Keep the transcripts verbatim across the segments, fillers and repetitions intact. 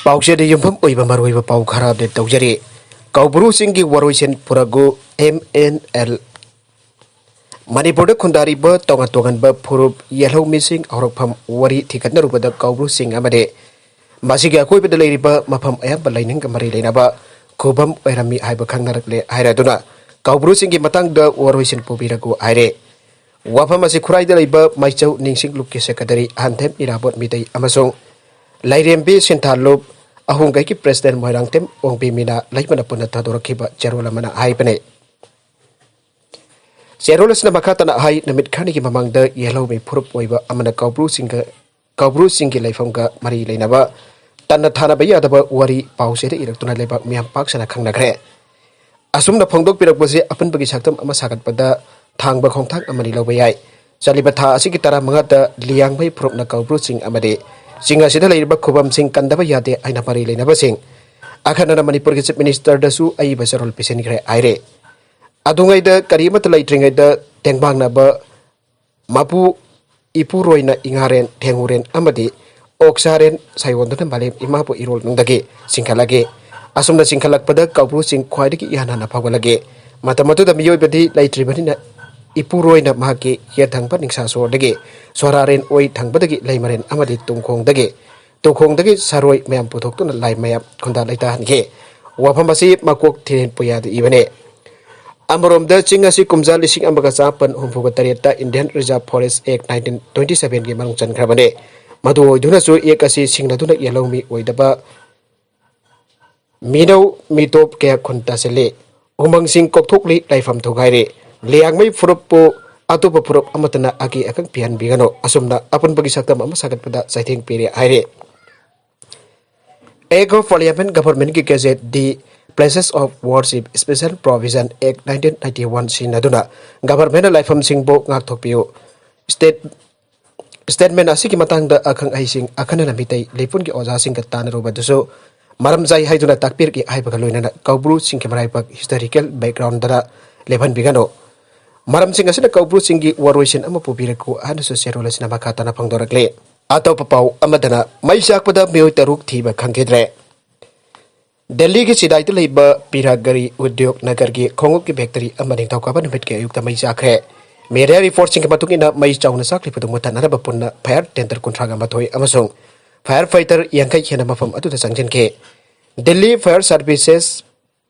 ꯄꯥꯎꯆꯦꯗ ꯌꯨꯝꯐꯝ ꯑꯣꯏꯕ ꯃꯔꯨꯑꯣꯏꯕ ꯄꯥꯎ ꯈꯔ ꯑꯞꯗꯦꯠ ꯇꯧꯖꯔꯤ꯫ ꯀꯧꯕ꯭ꯔꯨ ꯆꯤꯡꯒꯤ ꯋꯥꯔꯣꯏꯁꯤꯟ ꯄꯨꯔꯛꯎ, ꯑꯦꯝ ꯑꯦꯟ ꯑꯦꯜ꯫ ꯃꯅꯤꯄꯨꯔꯗ ꯈꯨꯟꯗꯥꯔꯤꯕ ꯇꯣꯉꯥꯟ ꯇꯣꯉꯥꯟꯕ ꯐꯨꯔꯨꯞ ꯌꯦꯜꯍꯧꯃꯤꯁꯤꯡ ꯍꯧꯔꯛꯐꯝ ꯋꯥꯔꯤ ꯊꯤꯒꯠꯅꯔꯨꯕꯗ ꯀꯧꯕ꯭ꯔꯨ ꯆꯤꯡ ꯑꯃꯗꯤ ꯃꯁꯤꯒꯤ ꯑꯀꯣꯏꯕꯗ ꯂꯩꯔꯤꯕ ꯃꯐꯝ ꯑꯌꯥꯝꯕ ꯂꯥꯏꯅꯤꯡꯒ ꯃꯔꯤ ꯂꯩꯅꯕ ꯈꯨꯕꯝ ꯑꯣꯏꯔꯝꯃꯤ ꯍꯥꯏꯕ ꯈꯪꯅꯔꯛꯂꯦ ꯍꯥꯏꯔꯗꯨꯅ ꯀꯧꯕ꯭ꯔꯨ ꯆꯤꯡꯒꯤ ꯃꯇꯥꯡꯗ ꯋꯥꯔꯣꯏꯁꯤꯟ ꯄꯨꯕꯤꯔꯛꯎ ꯍꯥꯏꯔꯦ꯫ ꯋꯥꯐꯝ ꯑꯁꯤ ꯈꯨꯔꯥꯏꯗ ꯂꯩꯕ ꯃꯥꯏꯆꯧ ꯅꯤꯡꯁꯤꯡ ꯂꯨꯞꯀꯤ ꯁꯦꯀ꯭ꯔꯦꯇꯔꯤ ꯑꯍꯟꯊꯦꯝ ꯏꯔꯥꯕꯣꯠ ꯃꯤꯇꯩ ꯑꯃꯁꯨꯡ ꯂꯥꯏꯔꯦꯝꯕꯤ ꯁꯤꯟꯊꯥꯂꯨꯞ ꯑꯍꯨꯝꯒꯩꯒꯤ ꯄ꯭ꯔꯦꯁꯤꯗꯦꯟ ꯃꯣꯏꯔꯥꯡꯊꯦꯝ ꯑꯣꯡꯕꯤ ꯃꯤꯅꯥ ꯂꯩꯃꯅ ꯄꯨꯟꯅ ꯊꯥꯗꯣꯔꯛꯈꯤꯕ ꯆꯦꯔꯣꯜ ꯑꯃꯅ ꯍꯥꯏꯕꯅꯤ꯫ ꯆꯦꯔꯣꯜ ꯑꯁꯤꯅ ꯃꯈꯥ ꯇꯥꯅ ꯍꯥꯏ, ꯅꯨꯃꯤꯠ ꯈꯔꯅꯤꯒꯤ ꯃꯃꯥꯡꯗ ꯌꯦꯜꯍꯧꯃꯤ ꯐꯨꯔꯨꯞ ꯑꯣꯏꯕ ꯑꯃꯅ ꯀꯧꯕ꯭ꯔꯨ ꯆꯤꯡꯒ, ꯀꯧꯕ꯭ꯔꯨ ꯆꯤꯡꯒꯤ ꯂꯩꯐꯝꯒ ꯃꯔꯤ ꯂꯩꯅꯕ ꯇꯟꯅ ꯊꯥꯅꯕ ꯌꯥꯗꯕ ꯋꯥꯔꯤ ꯄꯥꯎꯆꯦꯗ ꯏꯔꯛꯇꯨꯅ ꯂꯩꯕꯥꯛ ꯃꯤꯌꯥꯝ ꯄꯥꯛ ꯁꯟꯅ ꯈꯪꯅꯈ꯭ꯔꯦ꯫ ꯑꯁꯨꯝꯅ ꯐꯣꯡꯗꯣꯛꯄꯤꯔꯛꯄꯁꯦ ꯑꯄꯨꯟꯕꯒꯤ ꯁꯛꯇꯝ ꯑꯃ ꯁꯥꯒꯠꯄꯗ ꯊꯥꯡꯕ ꯈꯣꯡꯊꯥꯡ ꯑꯃꯅꯤ ꯂꯧꯕ ꯌꯥꯏ꯫ ꯆꯠꯂꯤꯕ ꯊꯥ ꯑꯁꯤꯒꯤ ꯇꯔꯥꯃꯉꯥꯗ ꯂꯤꯌꯥꯡꯃꯩ ꯐꯨꯔꯨꯞꯅ ꯀꯧꯕ꯭ꯔꯨ ꯆꯤꯡ ꯑꯃꯗꯤ ꯆꯤꯡ ꯑꯁꯤꯗ ꯂꯩꯔꯤꯕ ꯈꯨꯕꯝꯁꯤꯡ ꯀꯟꯗꯕ ꯌꯥꯗꯦ ꯍꯥꯏꯅ ꯃꯔꯤ ꯂꯩꯅꯕꯁꯤꯡ ꯑꯈꯟꯅꯅ ꯃꯅꯤꯄꯨꯔꯒꯤ ꯆꯤꯐ ꯃꯤꯅꯤꯁꯇꯔꯗꯁꯨ ꯑꯏꯕ ꯆꯦꯔꯣꯜ ꯄꯤꯁꯤꯟꯈ꯭ꯔꯦ ꯍꯥꯏꯔꯦ꯫ ꯑꯗꯨꯉꯩꯗ ꯀꯔꯤ ꯑꯃꯠꯇ ꯂꯩꯇ꯭ꯔꯤꯉꯩꯗ ꯇꯦꯡꯕꯥꯡꯅꯕ ꯃꯄꯨ ꯏꯄꯨꯔꯣꯏꯅ ꯏꯉꯥꯔꯦꯟ, ꯊꯦꯡꯉꯨꯔꯦꯟ ꯑꯃꯗꯤ ꯑꯣꯛꯆꯥꯔꯦꯟ ꯁꯥꯏꯑꯣꯟꯗꯨꯅ ꯃꯥꯂꯦꯝ ꯏꯃꯥꯕꯨ ꯏꯔꯣꯜ ꯅꯨꯡꯗꯒꯤ ꯆꯤꯡꯈꯠꯂꯒꯦ꯫ ꯑꯁꯨꯝꯅ ꯆꯤꯡꯈꯠꯂꯛꯄꯗ ꯀꯧꯕ꯭ꯔꯨ ꯆꯤꯡ ꯈ꯭ꯋꯥꯏꯗꯒꯤ ꯏꯍꯥꯟ ꯍꯥꯟꯅ ꯐꯥꯎꯒꯠꯂꯒꯦ꯫ ꯃꯇꯝ ꯑꯗꯨꯗ ꯃꯤꯑꯣꯏꯕꯗꯤ ꯂꯩꯇ꯭ꯔꯤꯕꯅꯤꯅ ꯏꯄꯨꯔꯣꯏꯅ ꯃꯍꯥꯛꯀꯤ ꯌꯦꯠ ꯊꯪꯕ ꯅꯤꯡꯁꯥ ꯁꯣꯔꯗꯒꯤ, ꯁꯣꯔꯥꯔꯦꯟ ꯑꯣꯏ ꯊꯪꯕꯗꯒꯤ ꯂꯩꯃꯔꯦꯟ ꯑꯃꯗꯤ ꯇꯨꯡꯈꯣꯡꯗꯒꯤ, ꯇꯨꯡꯈꯣꯡꯗꯒꯤ ꯁꯔꯣꯏ ꯃꯌꯥꯝ ꯄꯨꯊꯣꯛꯇꯨꯅ ꯂꯥꯏ ꯃꯌꯥꯝ ꯈꯨꯟꯗꯥ ꯂꯩꯇꯥꯍꯟꯈꯤ꯫ ꯋꯥꯐꯝ ꯑꯁꯤ ꯃꯀꯣꯛ ꯊꯤꯔꯦꯟ ꯄꯨꯌꯥꯗ ꯏꯕꯅꯤ꯫ ꯑꯃꯔꯣꯝꯗ ꯆꯤꯡ ꯑꯁꯤ ꯀꯨꯝꯖꯥ ꯂꯤꯁꯤꯡ ꯑꯃꯒ ꯆꯥꯃꯥꯄꯟ ꯍꯨꯝꯐꯨꯒ ꯇꯔꯦꯠꯇ Indian Reserve Forest Act nineteen twenty sevenꯒꯤ ꯃꯅꯨꯡ ꯆꯟꯈ꯭ꯔꯕꯅꯤ꯫ ꯃꯗꯨ ꯑꯣꯏꯗꯨꯅꯁꯨ ꯑꯦꯛ ꯑꯁꯤ ꯁꯤꯡꯅꯗꯨꯅ ꯌꯦꯜꯍꯧꯃꯤ ꯑꯣꯏꯗꯕ ꯃꯤꯅꯧ ꯃꯤꯇꯣꯞ ꯀꯌꯥ ꯈꯨꯟ ꯇꯥꯁꯤꯜꯂꯤ꯫ ꯎꯃꯪꯁꯤꯡ ꯀꯣꯛꯊꯣꯛꯂꯤ, ꯂꯥꯏꯐꯝ ꯊꯨꯒꯥꯏꯔꯦ꯫ ꯂꯤꯌꯥꯡꯃꯩ ꯐꯨꯔꯨꯞꯄꯨ ꯑꯇꯣꯞꯄ ꯐꯨꯔꯨꯞ ꯑꯃꯠꯇꯅ ꯑꯀꯤ ꯑꯈꯪ ꯄꯤꯍꯟꯕꯤꯒꯅꯨ꯫ ꯑꯁꯨꯝꯅ ꯑꯄꯨꯟꯕꯒꯤ ꯁꯛꯇꯝ ꯑꯃ ꯁꯥꯒꯠꯄꯗ ꯆꯩꯊꯦꯡ ꯄꯤꯔꯦ ꯍꯥꯏꯔꯦ꯫ Act of Parliament, Governmentꯀꯤ Gazette, the Places of Worship Special Provision Act nineteen ninety one ꯁꯤꯖꯤꯟꯅꯗꯨꯅ ꯒꯚꯔꯟꯃꯦꯟꯠꯅ ꯂꯥꯏꯐꯝꯁꯤꯡꯕꯨ ꯉꯥꯛꯊꯣꯛꯄꯤꯌꯨ꯫ ꯁ꯭ꯇꯦꯠ, ꯁ꯭ꯇꯦꯠꯃꯦꯟ ꯑꯁꯤꯒꯤ ꯃꯇꯥꯡꯗ ꯑꯈꯪ ꯑꯍꯩꯁꯤꯡ, ꯑꯈꯟꯅꯅ ꯃꯤꯇꯩ ꯂꯩꯄꯨꯟꯒꯤ ꯑꯣꯖꯥꯁꯤꯡꯒ ꯇꯥꯟꯅꯔꯨꯕꯗꯨꯁꯨ ꯃꯔꯝ ꯆꯥꯏ ꯍꯥꯏꯗꯨꯅ ꯇꯥꯛꯄꯤꯔꯛꯏ ꯍꯥꯏꯕꯒ ꯂꯣꯏꯅꯅ ꯀꯧꯕ꯭ꯔꯨ ꯆꯤꯡꯒꯤ ꯃꯔꯥꯏꯕꯛ ꯍꯤꯁꯇꯣꯔꯤꯀꯦꯜ ꯕꯦꯛꯒ꯭ꯔꯥꯎꯟꯗꯗ ꯂꯦꯞꯍꯟꯕꯤꯒꯅꯨ꯫ ꯃꯔꯝꯁꯤꯡ ꯑꯁꯤꯅ ꯀꯧꯕ꯭ꯔꯨ ꯆꯤꯡꯒꯤ ꯋꯥꯔꯣꯏꯁꯤꯟ ꯑꯃ ꯄꯨꯕꯤꯔꯛꯎ ꯍꯥꯏꯅꯁꯨ ꯆꯦꯔꯣꯜ ꯑꯁꯤꯅ ꯃꯈꯥ ꯇꯥꯅ ꯐꯣꯡꯗꯣꯔꯛꯂꯤ꯫ ꯑꯇꯣꯞꯄ ꯄꯥꯎ ꯑꯃꯗꯅ, ꯃꯩ ꯆꯥꯛꯄꯗ ꯃꯤꯑꯣꯏ ꯇꯔꯨꯛ ꯊꯤꯕ ꯈꯪꯈꯤꯗ꯭ꯔꯦ꯫ ꯗꯦꯜꯂꯤꯒꯤ ꯆꯤꯗꯥꯏꯗ ꯂꯩꯕ ꯄꯤꯔꯥꯒꯔꯤ ꯎꯗ꯭ꯌꯣꯛ ꯅꯒꯔꯒꯤ ꯈꯣꯡꯎꯞꯀꯤ ꯐꯦꯛꯇꯔꯤ ꯑꯃ ꯅꯤꯡꯊꯧꯀꯥꯕ ꯅꯨꯃꯤꯠꯀꯤ ꯑꯌꯨꯛꯇ ꯃꯩ ꯆꯥꯛꯈ꯭ꯔꯦ꯫ ꯃꯦꯗꯤꯌꯥ ꯔꯤꯄꯣꯔꯠꯁꯤꯡꯒꯤ ꯃꯇꯨꯡ ꯏꯟꯅ, ꯃꯩ ꯆꯥꯎꯅ ꯆꯥꯛꯂꯤꯕꯗꯨ ꯃꯨꯠꯊꯠꯅꯅꯕ ꯄꯨꯟꯅ ꯐꯥꯌꯔ ꯇꯦꯟꯗꯔ ꯀꯨꯟꯊ꯭ꯔꯥꯒ ꯃꯥꯊꯣꯏ ꯑꯃꯁꯨꯡ ꯐꯥꯌꯔ ꯐꯥꯏꯇꯔ ꯌꯥꯡꯈꯩ ꯍꯦꯟꯅ ꯃꯐꯝ ꯑꯗꯨꯗ ꯆꯪꯁꯤꯟꯈꯤ꯫ ꯗꯤꯜꯂꯤ ꯐꯥꯌꯔ ꯁꯥꯔꯚꯤꯁꯦꯁ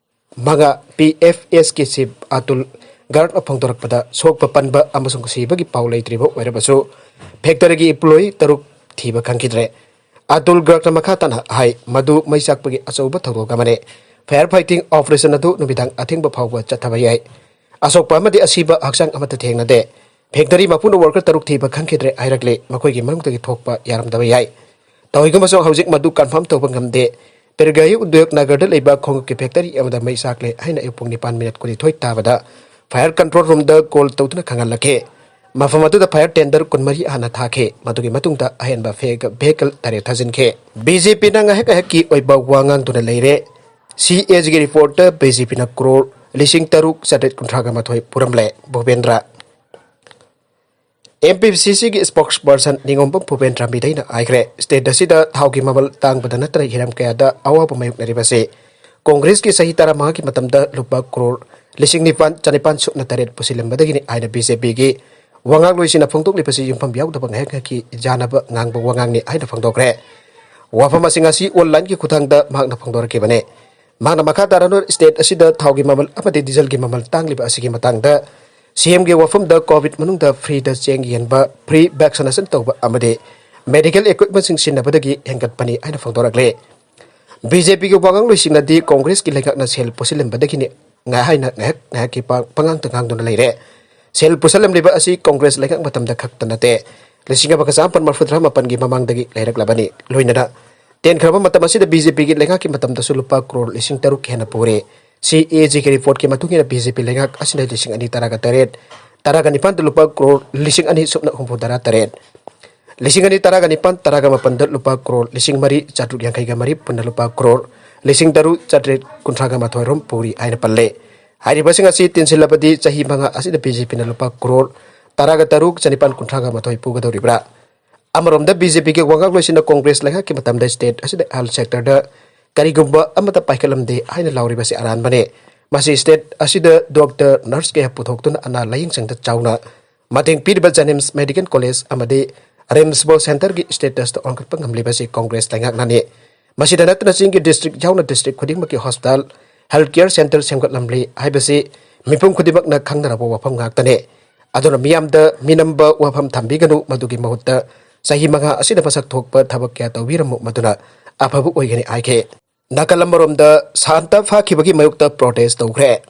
ꯃꯉꯥ ꯄꯤ ꯑꯦꯐ ꯑꯦꯁꯀꯤ ꯆꯤꯐ ꯑꯇꯨꯜ ꯒꯥꯔꯒꯅ ꯐꯣꯡꯗꯣꯔꯛꯄꯗ, ꯁꯣꯛꯄ ꯄꯟꯕ ꯑꯃꯁꯨꯡ ꯁꯤꯕꯒꯤ ꯄꯥꯎ ꯂꯩꯇ꯭ꯔꯤꯕ ꯑꯣꯏꯔꯕꯁꯨ, ꯐꯦꯛꯇꯔꯤꯒꯤ ꯏꯝꯄ꯭ꯂꯣꯌꯤ ꯇꯔꯨꯛ ꯊꯤꯕ ꯈꯪꯈꯤꯗ꯭ꯔꯦ꯫ ꯑꯇꯨꯜ ꯒꯥꯔꯒꯅ ꯃꯈꯥ ꯇꯥꯅ ꯍꯥꯏ, ꯃꯗꯨ ꯃꯩ ꯆꯥꯛꯄꯒꯤ ꯑꯆꯧꯕ ꯊꯧꯗꯣꯛ ꯑꯃꯅꯤ꯫ ꯐꯥꯌꯔ ꯐꯥꯏꯇꯤꯡ ꯑꯣꯄꯔꯦꯁꯟ ꯑꯗꯨ ꯅꯨꯃꯤꯗꯥꯡ ꯑꯊꯦꯡꯕ ꯐꯥꯎꯕ ꯆꯠꯊꯕ ꯌꯥꯏ꯫ ꯑꯁꯣꯛꯄ ꯑꯃꯗꯤ ꯑꯁꯤꯕ ꯍꯛꯆꯥꯡ ꯑꯃꯠꯇ ꯊꯦꯡꯅꯗꯦ꯫ ꯐꯦꯛꯇꯔꯤ ꯃꯄꯨꯅ ꯋꯥꯔꯀꯔ ꯇꯔꯨꯛ ꯊꯤꯕ ꯈꯪꯈꯤꯗ꯭ꯔꯦ ꯍꯥꯏꯔꯛꯂꯤ, ꯃꯈꯣꯏꯒꯤ ꯃꯅꯨꯡꯗꯒꯤ ꯊꯣꯛꯄ ꯌꯥꯔꯝꯗꯕ ꯌꯥꯏ꯫ ꯇꯧꯏꯒꯨꯝꯕꯁꯨ, ꯍꯧꯖꯤꯛ ꯃꯗꯨ ꯀꯟꯐꯥꯔꯝ ꯇꯧꯕ ꯉꯝꯗꯦ꯫ ꯄꯤꯔꯒꯥꯌꯨ ꯎꯗ꯭ꯌꯣꯛ ꯅꯒꯔꯗ ꯂꯩꯕ ꯈꯣꯡꯎꯞꯀꯤ ꯐꯦꯛꯇꯔꯤ ꯑꯃꯗ ꯃꯩ ꯆꯥꯛꯂꯦ ꯍꯥꯏꯅ ꯑꯌꯨꯛ ꯄꯨꯡ ꯅꯤꯄꯥꯟ ꯃꯤꯅꯠ ꯀꯨꯟꯅꯤꯊꯣꯏ ꯇꯥꯕꯗ ꯐꯥꯌꯔ ꯀꯟꯇ꯭ꯔꯣꯜ ꯔꯨꯝꯗ ꯀꯣꯜ ꯇꯧꯗꯨꯅ ꯈꯪꯍꯜꯂꯛꯈꯤ꯫ ꯃꯐꯝ ꯑꯗꯨꯗ ꯐꯥꯌꯔ ꯇꯦꯟꯗꯔ ꯀꯨꯟꯃꯔꯤ ꯍꯥꯟꯅ ꯊꯥꯈꯤ, ꯃꯗꯨꯒꯤ ꯃꯇꯨꯡꯗ ꯑꯍꯦꯟꯕ ꯐꯦ-, ꯚꯦꯍꯤꯀꯜ ꯇꯔꯦꯠ ꯊꯥꯖꯤꯟꯈꯤ꯫ ꯕꯤ ꯖꯦ ꯄꯤꯅ ꯉꯥꯏꯍꯥꯛ ꯉꯥꯏꯍꯥꯛꯀꯤ ꯑꯣꯏꯕ ꯋꯥ ꯉꯥꯡꯗꯨꯅ ꯂꯩꯔꯦ꯫ ꯁꯤ ꯑꯦ ꯖꯤꯒꯤ ꯔꯤꯄꯣꯔꯠꯇ ꯕꯤ ꯖꯦ ꯄꯤꯅ ꯀ꯭ꯔꯣꯔ ꯂꯤꯁꯤꯡ ꯇꯔꯨꯛ ꯆꯥꯇ꯭ꯔꯦꯠ ꯀꯨꯟꯊ꯭ꯔꯥꯒ ꯃꯥꯊꯣꯏ ꯄꯨꯔꯝꯂꯦ꯫ ꯚꯨꯄꯦꯟꯗ꯭ꯔ꯫ ꯑꯦꯝ ꯄꯤ ꯁꯤ ꯁꯤꯒꯤ ꯁ꯭ꯄꯣꯛꯁ ꯄꯔꯁꯟ ꯅꯤꯉꯣꯝꯕꯝ ꯚꯨꯄꯦꯟꯗ꯭ꯔ ꯃꯤꯗꯩꯅ ꯍꯥꯏꯈ꯭ꯔꯦ, ꯁ꯭ꯇꯦꯠ ꯑꯁꯤꯗ ꯊꯥꯎꯒꯤ ꯃꯃꯜ ꯇꯥꯡꯕꯗ ꯅꯠꯇꯅ ꯍꯤꯔꯝ ꯀꯌꯥꯗ ꯑꯋꯥꯕ ꯃꯥꯌꯣꯛꯅꯔꯤꯕꯁꯤ ꯀꯣꯡꯒ꯭ꯔꯦꯁꯀꯤ ꯆꯍꯤ ꯇꯔꯥꯃꯉꯥꯒꯤ ꯃꯇꯝꯗ ꯂꯨꯄꯥ ꯀ꯭ꯔꯣꯔ ꯂꯤꯁꯤꯡ ꯅꯤꯄꯥꯟ ꯆꯅꯤꯄꯥꯟ ꯁꯨꯞꯅ ꯇꯔꯦꯠ ꯄꯨꯁꯤꯜꯂꯝꯕꯗꯒꯤꯅꯤ ꯍꯥꯏꯅ ꯕꯤ ꯖꯦ ꯄꯤꯒꯤ ꯋꯥꯉꯥꯡꯂꯣꯏꯁꯤꯡꯅ ꯐꯣꯡꯗꯣꯛꯂꯤꯕꯁꯤ ꯌꯨꯝꯐꯝ ꯌꯥꯎꯗꯕ ꯉꯥꯏꯍꯥꯛ ꯉꯥꯏꯍꯥꯛꯀꯤ ꯌꯥꯅꯕ ꯉꯥꯡꯕ ꯋꯥꯉꯥꯡꯅꯤ ꯍꯥꯏꯅ ꯐꯣꯡꯗꯣꯛꯈ꯭ꯔꯦ꯫ ꯋꯥꯐꯝ ꯑꯁꯤꯡ ꯑꯁꯤ ꯑꯣꯟꯂꯥꯏꯟꯒꯤ ꯈꯨꯠꯊꯥꯡꯗ ꯃꯍꯥꯛꯅ ꯐꯣꯡꯗꯣꯔꯛꯈꯤꯕꯅꯤ꯫ ꯃꯍꯥꯛꯅ ꯃꯈꯥ ꯇꯥꯔꯅ ꯁ꯭ꯇꯦꯠ ꯑꯁꯤꯗ ꯊꯥꯎꯒꯤ ꯃꯃꯜ ꯑꯃꯗꯤ ꯗꯤꯖꯜꯒꯤ ꯃꯃꯜ ꯇꯥꯡꯂꯤꯕ ꯑꯁꯤꯒꯤ ꯃꯇꯥꯡꯗ ꯁꯤ ꯑꯦꯝꯒꯤ ꯋꯥꯐꯝꯗ ꯀꯣꯚꯤꯗ ꯃꯅꯨꯡꯗ ꯐ꯭ꯔꯤꯗ ꯆꯦꯡ ꯌꯦꯟꯕ, ꯐ꯭ꯔꯤ ꯚꯦꯛꯁꯤꯅꯦꯁꯟ ꯇꯧꯕ ꯑꯃꯗꯤ ꯃꯦꯗꯤꯀꯦꯜ ꯏꯀ꯭ꯋꯤꯞꯃꯦꯟꯁꯤꯡ ꯁꯤꯖꯤꯟꯅꯕꯗꯒꯤ ꯍꯦꯟꯒꯠꯄꯅꯤ ꯍꯥꯏꯅ ꯐꯣꯡꯗꯣꯔꯛꯂꯤ꯫ ꯕꯤ ꯖꯦ ꯄꯤꯒꯤ ꯋꯥꯉꯥꯡꯂꯣꯏꯁꯤꯡꯅꯗꯤ ꯀꯣꯡꯒ꯭ꯔꯦꯁꯀꯤ ꯂꯩꯉꯥꯛꯅ ꯁꯦꯜ ꯄꯨꯁꯤꯜꯂꯝꯕꯗꯒꯤꯅꯤ ꯉꯥꯏ ꯍꯥꯏꯅ ꯉꯥꯏꯍꯥꯛ ꯉꯥꯏꯍꯥꯛꯀꯤ ꯄ-, ꯄꯉꯥꯡꯗ ꯉꯥꯡꯗꯨꯅ ꯂꯩꯔꯦ꯫ ꯁꯦꯜ ꯄꯨꯁꯜꯂꯝꯂꯤꯕ ꯑꯁꯤ ꯀꯣꯡꯒ꯭ꯔꯦꯁ ꯂꯩꯉꯥꯛ ꯃꯇꯝꯗ ꯈꯛꯇ ꯅꯠꯇꯦ꯫ ꯂꯤꯁꯤꯡ ꯑꯃꯒ ꯆꯃꯥꯄꯟ ꯃꯔꯤꯐꯨꯇꯔꯥ ꯃꯥꯄꯟꯒꯤ ꯃꯃꯥꯡꯗꯒꯤ ꯂꯩꯔꯛꯂꯕꯅꯤ꯫ ꯂꯣꯏꯅꯅ ꯇꯦꯟꯈ꯭ꯔꯕ ꯃꯇꯝ ꯑꯁꯤꯗ ꯕꯤ ꯖꯦ ꯄꯤꯒꯤ ꯂꯩꯉꯥꯛꯀꯤ ꯃꯇꯝꯗꯁꯨ ꯂꯨꯄꯥ ꯀ꯭ꯔꯣꯔ ꯂꯤꯁꯤꯡ ꯇꯔꯨꯛ ꯍꯦꯟꯅ ꯄꯨꯔꯦ꯫ ꯁꯤ ꯑꯦ ꯖꯤꯒꯤ ꯔꯤꯄꯣꯔꯠꯀꯤ ꯃꯇꯨꯡ ꯏꯟꯅ ꯕꯤ ꯖꯦ ꯄꯤ ꯂꯩꯉꯥꯛ ꯑꯁꯤꯅ ꯂꯤꯁꯤꯡ ꯑꯅꯤ ꯇꯔꯥꯒ ꯇꯔꯦꯠ, ꯇꯔꯥꯒ ꯅꯤꯄꯥꯟꯗ ꯂꯨꯄꯥ ꯀ꯭ꯔꯣꯔ ꯂꯤꯁꯤꯡ ꯑꯅꯤ ꯁꯨꯞꯅ ꯍꯨꯝꯐꯨ ꯇꯔꯥ ꯇꯔꯦꯠ, ꯂꯤꯁꯤꯡ ꯑꯅꯤ ꯇꯔꯥꯒ ꯅꯤꯄꯥꯟ, ꯇꯔꯥꯒ ꯃꯥꯄꯟꯗ ꯂꯨꯄꯥ ꯀ꯭ꯔꯣꯔ ꯂꯤꯁꯤꯡ ꯃꯔꯤ ꯆꯥꯇ꯭ꯔꯨꯛ ꯌꯥꯡꯈꯩꯒ ꯃꯔꯤ, ꯄꯨꯟꯅ ꯂꯨꯄꯥ ꯀ꯭ꯔꯣꯔ ꯂꯤꯁꯤꯡ ꯇꯔꯨꯛ ꯆꯥꯇ꯭ꯔꯦꯠ ꯀꯨꯟꯊ꯭ꯔꯥꯒ ꯃꯥꯊꯣꯏ ꯔꯣꯝ ꯄꯨꯔꯤ ꯍꯥꯏꯅ ꯄꯜꯂꯦ꯫ ꯍꯥꯏꯔꯤꯕꯁꯤꯡ ꯑꯁꯤ ꯇꯤꯟꯁꯤꯜꯂꯕꯗꯤ ꯆꯍꯤ ꯃꯉꯥ ꯑꯁꯤꯗ ꯕꯤ ꯖꯦ ꯄꯤꯅ ꯂꯨꯄꯥ ꯀ꯭ꯔꯣꯔ ꯇꯔꯥꯒ ꯇꯔꯨꯛ ꯆꯅꯤꯄꯥꯟ ꯀꯨꯟꯊ꯭ꯔꯥꯒ ꯃꯥꯊꯣꯏ ꯄꯨꯒꯗꯧꯔꯤꯕ꯭ꯔꯥ? ꯑꯃꯔꯣꯝꯗ, ꯕꯤ ꯖꯦ ꯄꯤꯒꯤ ꯋꯥꯉꯥꯡꯂꯣꯏꯁꯤꯅ ꯀꯣꯡꯒ꯭ꯔꯦꯁ ꯂꯩꯉꯥꯛꯀꯤ ꯃꯇꯝꯗ state ꯑꯁꯤꯗ health sectorꯗ ꯀꯔꯤꯒꯨꯝꯕ ꯑꯃꯠꯇ ꯄꯥꯏꯈꯠꯂꯝꯗꯦ ꯍꯥꯏꯅ ꯂꯥꯎꯔꯤꯕꯁꯤ ꯑꯔꯥꯟꯕꯅꯤ꯫ ꯃꯁꯤ state ꯑꯁꯤꯗ doctor, nurse ꯀꯌꯥ ꯄꯨꯊꯣꯛꯇꯨꯅ ꯑꯅꯥ ꯂꯥꯌꯦꯡ ꯁꯪꯗ ꯆꯥꯎꯅ ꯃꯇꯦꯡ ꯄꯤꯔꯤꯕ JNIMS Medical College ꯑꯃꯗꯤ RIMSꯕꯨ centreꯒꯤ statusꯇ ꯑꯣꯟꯈꯠꯄ ꯉꯝꯂꯤꯕꯁꯤ ꯀꯣꯡꯒ꯭ꯔꯦꯁ ꯂꯩꯉꯥꯛꯅꯅꯤ꯫ ꯃꯁꯤꯗ ꯅꯠꯇꯅ ꯆꯤꯡꯒꯤ district ꯌꯥꯎꯅ district ꯈꯨꯗꯤꯡꯃꯛꯀꯤ hospital, health care centre ꯁꯦꯝꯒꯠꯂꯝꯂꯤ ꯍꯥꯏꯕꯁꯤ ꯃꯤꯄꯨꯝ ꯈꯨꯗꯤꯡꯃꯛꯅ ꯈꯪꯅꯔꯕ ꯋꯥꯐꯝ ꯉꯥꯛꯇꯅꯤ꯫ ꯑꯗꯨꯅ ꯃꯤꯌꯥꯝꯗ ꯃꯤꯅꯝꯕ ꯋꯥꯐꯝ ꯊꯝꯕꯤꯒꯅꯨ, ꯃꯗꯨꯒꯤ ꯃꯍꯨꯠꯇ ꯆꯍꯤ ꯃꯉꯥ ꯑꯁꯤꯗ ꯃꯁꯛ ꯊꯣꯛꯄ ꯊꯕꯛ ꯀꯌꯥ ꯇꯧꯕꯤꯔꯝꯃꯨ, ꯃꯗꯨꯅ ꯑꯐꯕ ꯑꯣꯏꯒꯅꯤ ꯍꯥꯏꯈꯤ꯫ ꯅꯥꯀꯜ ꯑꯃꯔꯣꯝꯗ, ꯁꯥꯟꯇ ꯐꯥꯈꯤꯕꯒꯤ ꯃꯥꯌꯣꯛꯇ protest ꯇꯧꯈ꯭ꯔꯦ꯫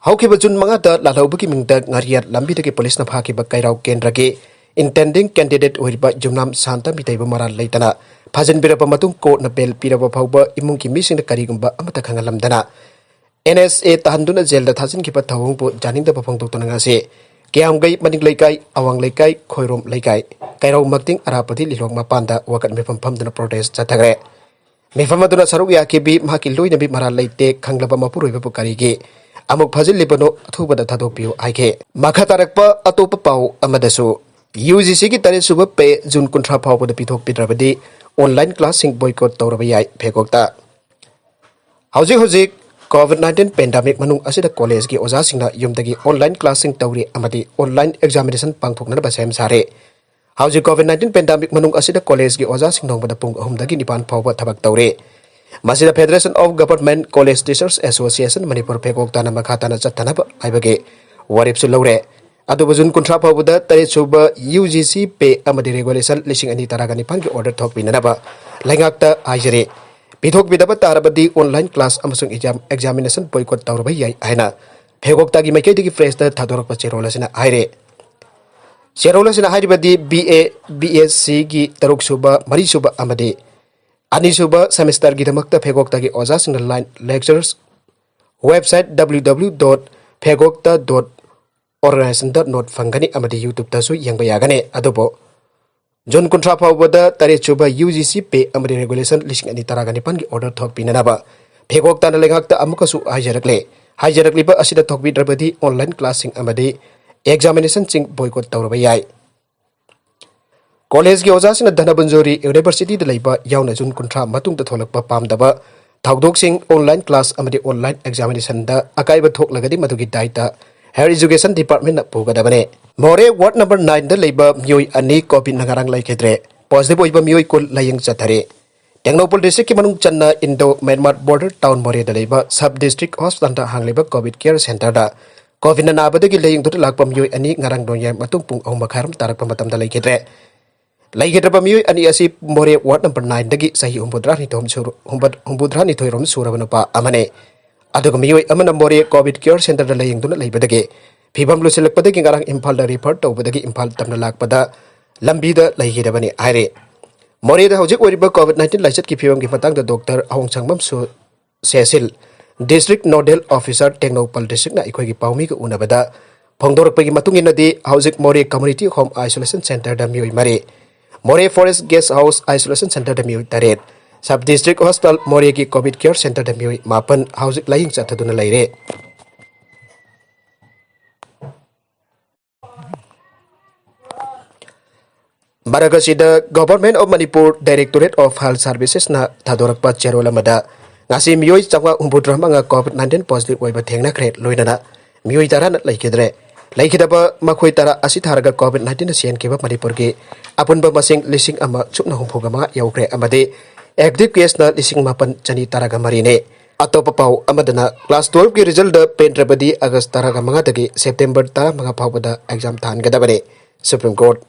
ꯍꯧꯈꯤꯕ ꯖꯨꯟ ꯃꯉꯥꯗ ꯂꯥꯜꯍꯧꯕꯒꯤ ꯃꯤꯡꯗ ꯉꯥꯔꯤꯌꯥꯠ ꯂꯝꯕꯤꯗꯒꯤ ꯄꯨꯂꯤꯁꯅ ꯐꯥꯈꯤꯕ ꯀꯩꯔꯥꯎ ꯀꯦꯟꯗ꯭ꯔꯒꯤ intending candidate ꯑꯣꯏꯔꯤꯕ ꯌꯨꯝꯅꯥꯝ ꯁꯥꯟꯇ ꯃꯤꯇꯩꯕꯨ ꯃꯔꯥꯜ ꯂꯩꯇꯅ ꯐꯥꯖꯤꯟꯕꯤꯔꯕ ꯃꯇꯨꯡ, courtꯅ bail ꯄꯤꯔꯕ ꯐꯥꯎꯕ ꯏꯃꯨꯡꯒꯤ ꯃꯤꯁꯤꯡꯅ ꯀꯔꯤꯒꯨꯝꯕ ꯑꯃꯠꯇ ꯈꯪꯍꯜꯂꯝꯗꯅ N S A ꯇꯥꯍꯟꯗꯨꯅ jailꯗ ꯊꯥꯖꯤꯟꯈꯤꯕ ꯊꯧꯑꯣꯡꯕꯨ ꯌꯥꯅꯤꯡꯗꯕ ꯐꯣꯡꯗꯣꯛꯇꯨꯅ ꯉꯁꯤ ꯀꯤꯌꯥꯝꯒꯩ ꯃꯅꯤꯡ ꯂꯩꯀꯥꯏ, ꯑꯋꯥꯡ ꯂꯩꯀꯥꯏ, ꯈꯣꯏꯔꯣꯝ ꯂꯩꯀꯥꯏ, ꯀꯩꯔꯥꯎ ꯃꯛꯇꯤꯡ ꯑꯔꯥꯞꯄꯗꯤ ꯂꯤꯂꯣꯡ ꯃꯄꯥꯟꯗ ꯋꯥꯀꯠ ꯃꯤꯐꯝ ꯐꯝꯗꯨꯅ protest ꯆꯠꯊꯈ꯭ꯔꯦ꯫ ꯃꯤꯐꯝ ꯑꯗꯨꯅ ꯁꯔꯨꯛ ꯌꯥꯈꯤꯕꯤ ꯃꯍꯥꯛꯀꯤ ꯂꯣꯏꯅꯕꯤ ꯃꯔꯥꯜ ꯂꯩꯇꯦ ꯈꯪꯂꯕ ꯃꯄꯨꯔꯣꯏꯕꯕꯨ ꯀꯔꯤꯒꯤ ꯑꯃꯨꯛ ꯐꯥꯖꯤꯜꯂꯤꯕꯅꯣ? ꯑꯊꯨꯕꯗ ꯊꯥꯗꯣꯛꯄꯤꯌꯨ ꯍꯥꯏꯈꯤ꯫ ꯃꯈꯥ ꯇꯥꯔꯛꯄ ꯑꯇꯣꯞꯄ ꯄꯥꯎ ꯑꯃꯗꯁꯨ, UGCꯒꯤ ꯇꯔꯦꯠ ꯁꯨꯕ pay June ꯀꯨꯟꯊ꯭ꯔꯥ ꯐꯥꯎꯕꯗ ꯄꯤꯊꯣꯛꯄꯤꯗ꯭ꯔꯕꯗꯤ online classꯁꯤꯡ boycott ꯇꯧꯔꯕ ꯌꯥꯏ, ꯐꯦꯒꯣꯛꯇ꯫ ꯍꯧꯖꯤꯛ ꯍꯧꯖꯤꯛ COVID nineteen pandemic ꯃꯅꯨꯡ ꯑꯁꯤꯗ collegeꯀꯤ ꯑꯣꯖꯥꯁꯤꯡꯅ ꯌꯨꯝꯗꯒꯤ online classꯁꯤꯡ ꯇꯧꯔꯤ ꯑꯃꯗꯤ online examination ꯄꯥꯡꯊꯣꯛꯅꯅꯕ ꯁꯦꯝ ꯁꯥꯔꯤ꯫ ꯍꯧꯖꯤꯛ COVID nineteen pandemic ꯃꯅꯨꯡ ꯑꯁꯤꯗ collegeꯀꯤ ꯑꯣꯖꯥꯁꯤꯡ ꯅꯣꯡꯃꯗ ꯄꯨꯡ ꯑꯍꯨꯝꯗꯒꯤ ꯅꯤꯄꯥꯟ ꯐꯥꯎꯕ ꯊꯕꯛ ꯇꯧꯔꯤ꯫ ꯃꯁꯤꯗ Federation of Government College Teachers Association Manipur ꯐꯦꯒꯣꯛ ꯇꯥꯅ ꯃꯈꯥ ꯇꯥꯅ ꯆꯠꯊꯅꯕ ꯍꯥꯏꯕꯒꯤ ꯋꯥꯔꯦꯞꯁꯨ ꯂꯧꯔꯦ꯫ ꯑꯗꯨꯕꯨ June ꯀꯨꯟꯊ꯭ꯔꯥ ꯐꯥꯎꯕꯗ ꯇꯔꯦꯠ ꯁꯨꯕ UGC pay ꯑꯃꯗꯤ regulation ꯂꯤꯁꯤꯡ ꯑꯅꯤ ꯇꯔꯥꯒ ꯅꯤꯄꯥꯟꯒꯤ order ꯊꯣꯛꯄꯤꯅꯅꯕ ꯂꯩꯉꯥꯛꯇ ꯍꯥꯏꯖꯔꯤ꯫ ꯄꯤꯊꯣꯛꯄꯤꯗꯕ ꯇꯥꯔꯕꯗꯤ online class ꯑꯃꯁꯨꯡ exam, examination boycott ꯇꯧꯔꯕ ꯌꯥꯏ ꯍꯥꯏꯅ ꯐꯦꯒꯣꯛꯇꯒꯤ ꯃꯥꯏꯀꯩꯗꯒꯤ pressꯇ ꯊꯥꯗꯣꯔꯛꯄ ꯆꯦꯔꯣꯜ ꯑꯁꯤꯅ ꯍꯥꯏꯔꯤ꯫ ꯆꯦꯔꯣꯜ ꯑꯁꯤꯅ ꯍꯥꯏꯔꯤꯕꯗꯤ BA, BSCꯒꯤ ꯇꯔꯨꯛ ꯁꯨꯕ, ꯃꯔꯤ ꯁꯨꯕ ꯑꯃꯗꯤ ꯑꯅꯤ ꯁꯨꯕ semesterꯒꯤꯗꯃꯛꯇ ꯐꯦꯒꯣꯛꯇꯒꯤ ꯑꯣꯖꯥꯁꯤꯡꯅ line lectures website W W W dot phegokta dot organization dot not ꯐꯪꯒꯅꯤ ꯑꯃꯗꯤ YouTubeꯇꯁꯨ ꯌꯦꯡꯕ ꯌꯥꯒꯅꯤ꯫ ꯑꯗꯨꯕꯨ June ꯀꯨꯟꯊ꯭ꯔꯥ ꯐꯥꯎꯕꯗ ꯇꯔꯦꯠ ꯁꯨꯕ UGC pay ꯑꯃꯗꯤ regulation ꯂꯤꯁꯤꯡ ꯑꯅꯤ ꯇꯔꯥꯒ ꯅꯤꯄꯥꯟꯒꯤ order ꯊꯣꯛꯄꯤꯅꯅꯕ ꯐꯦꯒꯣꯛ ꯇꯥꯅ ꯂꯩꯉꯥꯛꯇ ꯑꯃꯨꯛꯀꯁꯨ ꯍꯥꯏꯖꯔꯛꯂꯦ꯫ ꯍꯥꯏꯖꯔꯛꯂꯤꯕ ꯑꯁꯤꯗ ꯊꯣꯛꯄꯤꯗ꯭ꯔꯕꯗꯤ online classꯁꯤꯡ ꯑꯃꯗꯤ examinationꯁꯤꯡ boycott ꯇꯧꯔꯕ ꯌꯥꯏ꯫ ꯀꯣꯂꯦꯖꯀꯤ ꯑꯣꯖꯥꯁꯤꯡꯅ ꯙꯅꯕꯟꯖꯣꯔꯤ ꯌꯨꯅꯤꯚꯔꯁꯤꯇꯤꯗ ꯂꯩꯕ ꯌꯥꯎꯅ ꯖꯨꯟ ꯀꯨꯟꯊ꯭ꯔꯥ ꯃꯇꯨꯡꯗ ꯊꯣꯛꯂꯛꯄ ꯄꯥꯝꯗꯕ ꯊꯧꯗꯣꯛꯁꯤꯡ, online class ꯑꯃꯗꯤ online examinationꯗ ꯑꯀꯥꯏꯕ ꯊꯣꯛꯂꯒꯗꯤ ꯃꯗꯨꯒꯤ ꯗꯥꯏꯇ Higher Education Departmentꯅ ꯄꯨꯒꯗꯕꯅꯤ꯫ ꯃꯣꯔꯦ ward number nineꯗ ꯂꯩꯕ ꯃꯤꯑꯣꯏ ꯑꯅꯤ COVIDꯅ ꯉꯔꯥꯡ ꯂꯩꯈꯤꯗ꯭ꯔꯦ꯫ Positive ꯑꯣꯏꯕ ꯃꯤꯑꯣꯏ ꯀꯨꯟ ꯂꯥꯌꯦꯡ ꯆꯠꯊꯔꯦ꯫ ꯇꯦꯡꯅꯧꯄꯜ districtꯀꯤ ꯃꯅꯨꯡ ꯆꯟꯅ Indo Myanmar border town ꯃꯣꯔꯦꯗ ꯂꯩꯕ sub district hospitalꯗ ꯍꯥꯡꯂꯤꯕ COVID care centreꯗ COVIDꯅ ꯅꯥꯕꯗꯒꯤ ꯂꯥꯌꯦꯡꯗꯨꯅ ꯂꯥꯛꯄ ꯃꯤꯑꯣꯏ ꯑꯅꯤ ꯉꯔꯥꯡ ꯅꯣꯡꯌꯥꯏ ꯃꯇꯨꯡ ꯄꯨꯡ ꯑꯍꯨꯝ ꯃꯈꯥꯏꯔꯣꯝ ꯇꯥꯔꯛꯄ ꯃꯇꯝꯗ ꯂꯩꯈꯤꯗ꯭ꯔꯦ꯫ ꯂꯩꯈꯤꯗ꯭ꯔꯕ ꯃꯤꯑꯣꯏ ꯑꯅꯤ ꯑꯁꯤ ꯃꯣꯔꯦ ward number nineꯗꯒꯤ ꯆꯍꯤ ꯍꯨꯝꯐꯨꯇꯔꯥꯅꯤꯊꯣꯏ ꯁꯨꯔ-, ꯍꯨꯝꯐꯨ-, ꯍꯨꯝꯐꯨꯇꯔꯥꯅꯤꯊꯣꯏ ꯔꯣꯝ ꯁꯨꯔꯕ ꯅꯨꯄꯥ ꯑꯃꯅꯤ꯫ ꯑꯗꯨꯒ ꯃꯤꯑꯣꯏ ꯑꯃꯅ ꯃꯣꯔꯦ COVID care centreꯗ ꯂꯥꯌꯦꯡꯗꯨꯅ ꯂꯩꯕꯗꯒꯤ ꯐꯤꯕꯝ ꯂꯨꯁꯤꯜꯂꯛꯄꯗꯒꯤ ꯉꯔꯥꯡ ꯏꯝꯐꯥꯜꯗ refer ꯇꯧꯕꯗꯒꯤ ꯏꯝꯐꯥꯜ ꯇꯝꯅ ꯂꯥꯛꯄꯗ ꯂꯝꯕꯤꯗ ꯂꯩꯈꯤꯗꯕꯅꯤ ꯍꯥꯏꯔꯤ꯫ ꯃꯣꯔꯦꯗ ꯍꯧꯖꯤꯛ ꯑꯣꯏꯔꯤꯕ COVID nineteen ꯂꯥꯏꯆꯠꯀꯤ ꯐꯤꯕꯝꯒꯤ ꯃꯇꯥꯡꯗ ꯗꯣꯛꯇꯔ ꯑꯍꯣꯡꯁꯪꯕꯝ ꯁꯨ-, ꯁꯦꯁꯤꯜ, district nodal officer ꯇꯦꯡꯅꯧꯄꯜ districtꯅ ꯑꯩꯈꯣꯏꯒꯤ ꯄꯥꯎꯃꯤꯒ ꯎꯅꯕꯗ ꯐꯣꯡꯗꯣꯔꯛꯄꯒꯤ ꯃꯇꯨꯡ ꯏꯟꯅꯗꯤ, ꯍꯧꯖꯤꯛ ꯃꯣꯔꯦ community home isolation centreꯗ ꯃꯤꯑꯣꯏ ꯃꯔꯤ, ꯃꯣꯔꯦ forest guest house isolation centreꯗ ꯃꯤꯑꯣꯏ ꯇꯔꯦꯠ, sub district hospital ꯃꯣꯔꯦꯒꯤ COVID care centreꯗ ꯃꯤꯑꯣꯏ ꯃꯥꯄꯟ ꯍꯧꯖꯤꯛ ꯂꯥꯌꯦꯡ ꯆꯠꯊꯗꯨꯅ ꯂꯩꯔꯦ꯫ ꯃꯔꯛ ꯑꯁꯤꯗ, Government of Manipur Directorate of Health Servicesꯅ ꯊꯥꯗꯣꯔꯛꯄ ꯆꯦꯔꯣꯜ ꯑꯃꯗ, ꯉꯁꯤ ꯃꯤꯑꯣꯏ ꯆꯥꯝꯃꯉꯥ ꯍꯨꯝꯐꯨꯇꯔꯥ ꯃꯉꯥ COVID nineteen positive ꯑꯣꯏꯕ ꯊꯦꯡꯅꯈ꯭ꯔꯦ, ꯂꯣꯏꯅꯅ ꯃꯤꯑꯣꯏ ꯇꯔꯥꯅ ꯂꯩꯈꯤꯗ꯭ꯔꯦ꯫ ꯂꯩꯈꯤꯗꯕ ꯃꯈꯣꯏ ꯇꯔꯥ ꯑꯁꯤ ꯊꯥꯔꯒ COVID nineteenꯅ ꯁꯤꯍꯟꯈꯤꯕ ꯃꯅꯤꯄꯨꯔꯒꯤ ꯑꯄꯨꯟꯕ ꯃꯁꯤꯡ ꯂꯤꯁꯤꯡ ꯑꯃ ꯁꯨꯞꯅ ꯍꯨꯝꯐꯨꯒ ꯃꯉꯥ ꯌꯧꯈ꯭ꯔꯦ ꯑꯃꯗꯤ active caseꯅ ꯂꯤꯁꯤꯡ ꯃꯥꯄꯟ ꯆꯅꯤ ꯇꯔꯥꯒ ꯃꯔꯤꯅꯦ꯫ ꯑꯇꯣꯞꯄ ꯄꯥꯎ ꯑꯃꯗꯅ, class twelveꯀꯤ resultꯗ ꯄꯦꯟꯗ꯭ꯔꯕꯗꯤ August ꯇꯔꯥꯃꯉꯥꯗꯒꯤ September ꯇꯔꯥꯃꯉꯥ ꯐꯥꯎꯕꯗ exam ꯊꯥꯍꯟꯒꯗꯕꯅꯤ꯫ Supreme Court꯫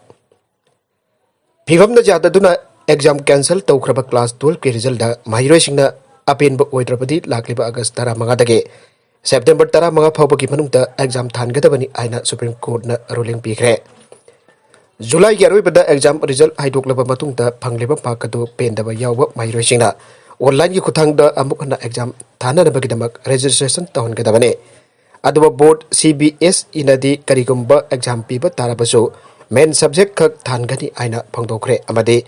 ꯐꯤꯕꯝꯅ ꯌꯥꯗꯗꯨꯅ exam cancel ꯇꯧꯈ꯭ꯔꯕ class twelveꯀꯤ resultꯗ ꯃꯍꯩꯔꯣꯏꯁꯤꯡꯅ ꯑꯄꯦꯟꯕ ꯑꯣꯏꯗ꯭ꯔꯕꯗꯤ ꯂꯥꯛꯂꯤꯕ August ꯇꯔꯥꯃꯉꯥꯗꯒꯤ September ꯇꯔꯥꯃꯉꯥ ꯐꯥꯎꯕꯒꯤ ꯃꯅꯨꯡꯗ exam ꯊꯥꯍꯟꯒꯗꯕꯅꯤ ꯍꯥꯏꯅ Supreme Courtꯅ ruling ꯄꯤꯈ꯭ꯔꯦ꯫ Julyꯒꯤ ꯑꯔꯣꯏꯕꯗ exam result ꯍꯥꯏꯗꯣꯛꯂꯕ ꯃꯇꯨꯡꯗ ꯐꯪꯂꯤꯕ mark ꯑꯗꯨ ꯄꯦꯟꯗꯕ ꯌꯥꯎꯕ ꯃꯍꯩꯔꯣꯏꯁꯤꯡꯅ onlineꯒꯤ ꯈꯨꯠꯊꯥꯡꯗ ꯑꯃꯨꯛ ꯍꯟꯅ exam ꯊꯥꯅꯅꯕꯒꯤꯗꯃꯛ registration ꯇꯧꯍꯟꯒꯗꯕꯅꯤ꯫ ꯑꯗꯨꯕꯨ board CBSEꯅꯗꯤ ꯀꯔꯤꯒꯨꯝꯕ exam ꯄꯤꯕ ꯇꯥꯔꯕꯁꯨ main subject ꯈꯛ ꯊꯥꯍꯟꯒꯅꯤ ꯍꯥꯏꯅ ꯐꯣꯡꯗꯣꯛꯈ꯭ꯔꯦ ꯑꯃꯗꯤ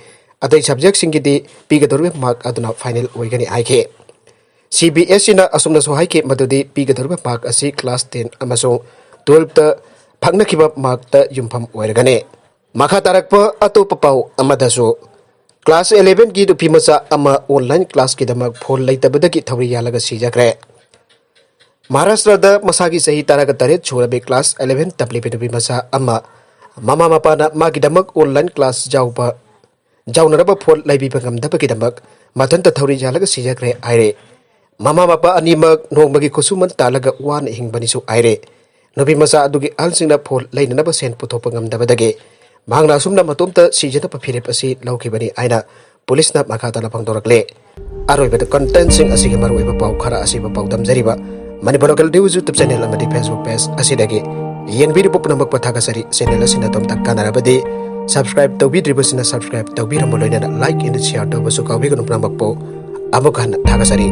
ꯑꯇꯩ subjectꯁꯤꯡꯒꯤꯗꯤ ꯄꯤꯒꯗꯧꯔꯤꯕ mark ꯑꯗꯨꯅ final ꯑꯣꯏꯒꯅꯤ ꯍꯥꯏꯈꯤ꯫ CBSEꯅ ꯑꯁꯨꯝꯅꯁꯨ ꯍꯥꯏꯈꯤ ꯃꯗꯨꯗꯤ ꯄꯤꯒꯗꯧꯔꯤꯕ mark ꯑꯁꯤ class ten ꯑꯃꯁꯨꯡ twelveꯇ ꯐꯪꯅꯈꯤꯕ markꯇ ꯌꯨꯝꯐꯝ ꯑꯣꯏꯔꯒꯅꯤ꯫ ꯃꯈꯥ ꯇꯥꯔꯛꯄ ꯑꯇꯣꯞꯄ ꯄꯥꯎ ꯑꯃꯗꯁꯨ, ꯀ꯭ꯂꯥꯁ eleven ꯒꯤ ꯅꯨꯄꯤ ꯃꯆꯥ ꯑꯃ online class ꯀꯤꯗꯃꯛ phone ꯂꯩꯇꯕꯗꯒꯤ ꯊꯧꯔꯤ ꯌꯥꯜꯂꯒ ꯁꯤꯖꯈ꯭ꯔꯦ꯫ ꯃꯍꯥꯔꯥꯁꯇ꯭ꯔꯗ ꯃꯁꯥꯒꯤ ꯆꯍꯤ ꯇꯔꯥꯒ ꯇꯔꯦꯠ ꯁꯨꯔꯕꯤ ꯀ꯭ꯂꯥꯁ eleven ꯇꯝꯂꯤꯕ ꯅꯨꯄꯤ ꯃꯆꯥ ꯑꯃ ꯃꯃꯥ ꯃꯄꯥꯅ ꯃꯥꯒꯤꯗꯃꯛ online class ꯌꯥꯎꯕ, ꯌꯥꯎꯅꯅꯕ phone ꯂꯩꯕꯤꯕ ꯉꯝꯗꯕꯒꯤꯗꯃꯛ ꯃꯊꯟꯇ ꯊꯧꯔꯤ ꯌꯥꯜꯂꯒ ꯁꯤꯖꯈ꯭ꯔꯦ ꯍꯥꯏꯔꯦ꯫ ꯃꯃꯥ ꯃꯄꯥ ꯑꯅꯤꯃꯛ ꯅꯣꯡꯃꯒꯤ ꯈꯨꯠꯁꯨꯃꯟ ꯇꯥꯜꯂꯒ ꯋꯥꯅ ꯍꯤꯡꯕꯅꯤꯁꯨ ꯍꯥꯏꯔꯦ꯫ ꯅꯨꯄꯤ ꯃꯆꯥ ꯑꯗꯨꯒꯤ ꯑꯍꯜꯁꯤꯡꯅ phone ꯂꯩꯅꯅꯕ ꯁꯦꯟ ꯄꯨꯊꯣꯛꯄ ꯉꯝꯗꯕꯗꯒꯤ ꯃꯍꯥꯛꯅ ꯑꯁꯨꯝꯅ ꯃꯇꯣꯝꯇ ꯁꯤꯖꯅꯕ ꯐꯤꯔꯦꯞ ꯑꯁꯤ ꯂꯧꯈꯤꯕꯅꯤ ꯍꯥꯏꯅ ꯄꯨꯂꯤꯁꯅ ꯃꯈꯥ ꯇꯥꯅ ꯐꯣꯡꯗꯣꯔꯛꯂꯦ꯫ ꯑꯔꯣꯏꯕꯗ content ꯁꯤꯡ ꯑꯁꯤꯒꯤ ꯃꯔꯨꯑꯣꯏꯕ ꯄꯥꯎ ꯈꯔ ꯑꯁꯤꯕꯨ ꯄꯥꯎꯗꯝꯖꯔꯤꯕ Manipur Local News YouTube channel ꯑꯃꯗꯤ Facebook page ꯑꯁꯤꯗꯒꯤ ꯌꯦꯡꯕꯤꯔꯤꯕ ꯄꯨꯝꯅꯃꯛꯄꯨ ꯊꯥꯒꯠꯆꯔꯤ꯫ Channel ꯑꯁꯤꯅ ꯑꯗꯣꯝꯗ ꯀꯥꯟꯅꯔꯕꯗꯤ subscribe ꯇꯧꯕꯤꯗ꯭ꯔꯤꯕꯁꯤꯡꯅ subscribe ꯇꯧꯕꯤꯔꯝꯃꯨ, ꯂꯣꯏꯅꯅ like and share ꯇꯧꯕꯁꯨ ꯀꯥꯎꯕꯤꯒꯅꯨ꯫ ꯄꯨꯝꯅꯃꯛꯄꯨ ꯑꯃꯨꯛ ꯍꯟꯅ ꯊꯥꯒꯠꯆꯔꯤ꯫